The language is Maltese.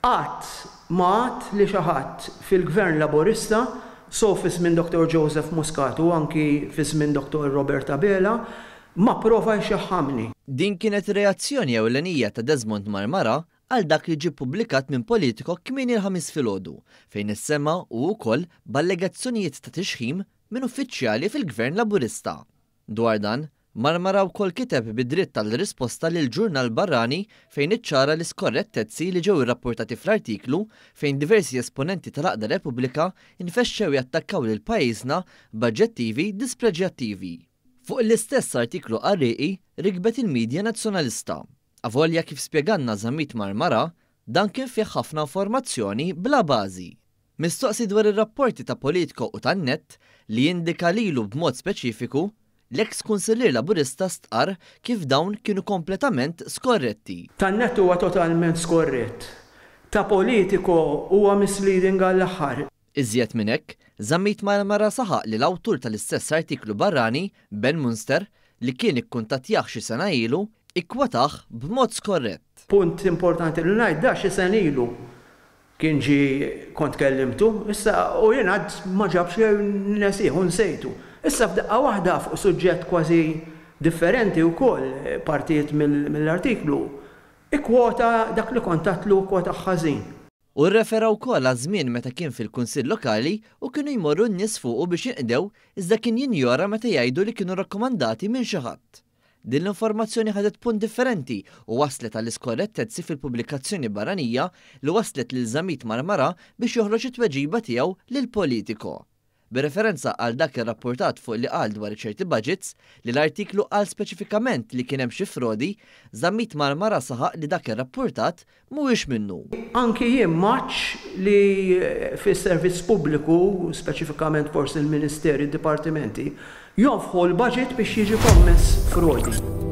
Qatt ma għadt li xi ħadd fil-Gvern Laburista, sew fi żmien Dottor Joseph Muscat u anki fi żmien Dottor Robert Abela, ma pprova jxaħħamni. Din kienet ir-reazzjoni ewlenija ta' Desmond Marmara għal dak li ġie ppubblikat minn Politico kmieni l-Ħamis filgħodu, fejn issemma hu wkoll b'allegazzjonijiet ta' tixħim minn uffiċjali fil-Gvern Laburista. Dwar dan, Marmara wkoll kiteb bi dritt għal risposta lil ġurnal barrani fejn iċċara l-iskorrettezzi li ġew irrappurtati fl-artiklu fejn diversi esponenti tal-għaqda Repubblika nfexxew jattakkaw lil pajjiżna b'aġġettivi dispreġjattivi. Fuq l-istess artiklu qarrieqi rikbet il-media Nazzjonalista. Avolja kif spjegalna Zammit Marmara, dan kien fih ħafna informazzjoni bla bażi. Mistoqsi dwar ir-rapporti ta' Politico u tan-NET li jindika lilu b'mod speċifiku, l-eks Kunsillier Laburista stqarr kif dawn kienu kompletament skorretti. Tan-NET huwa totalment skorrett. Ta' Politico huwa misleading għall-aħħar. Iżjed minn hekk, Zammit Marmara saħaq li l-awtur tal-istess artiklu barrani, Ben Munster, li kien ikkuntattjah xi sena ilu, ikkwotah b'mod skorrett. Punt importanti li ngħid, da xi sena ilu Kien ġie kont kellimtu, issa u jien għad ma ġabx jew nesih u nsejtu. Issa f'daqqa waħda fuq suġġett kważi differenti wkoll, partijiet mill-artiklu, ikkwota dak li kont għadtlu kkwotah ħażin. Hu rrefera wkoll għaż-żmien meta kien fil-Kunsill Lokali u kienu jmorru n-nies fuqu biex jinqdew iżda kien jinjora meta jgħidu li kienu rakkomandati minn xi ħadd. Din l-informazzjoni ħadet punt differenti u wasslet għal iskorrettezzi fil-pubblikazzjoni barranija li wasslet lil Zammit Marmara biex joħroġ it-tweġiba tiegħu lil Politico. B'referenza għal dak irrappurtat fuq li qal dwar ċerti budgets, li l-artiklu qal speċifikament li kien hemm xi frodi, Zammit Marmara saħaq li dak irrappurtat Mhuwiex minnu. Anki jien m'għadx li fis-servizz pubbliku, speċifikament forsi l-ministeri, d-dipartimenti, jonfħu l-budget biex jiġi kommess frodi.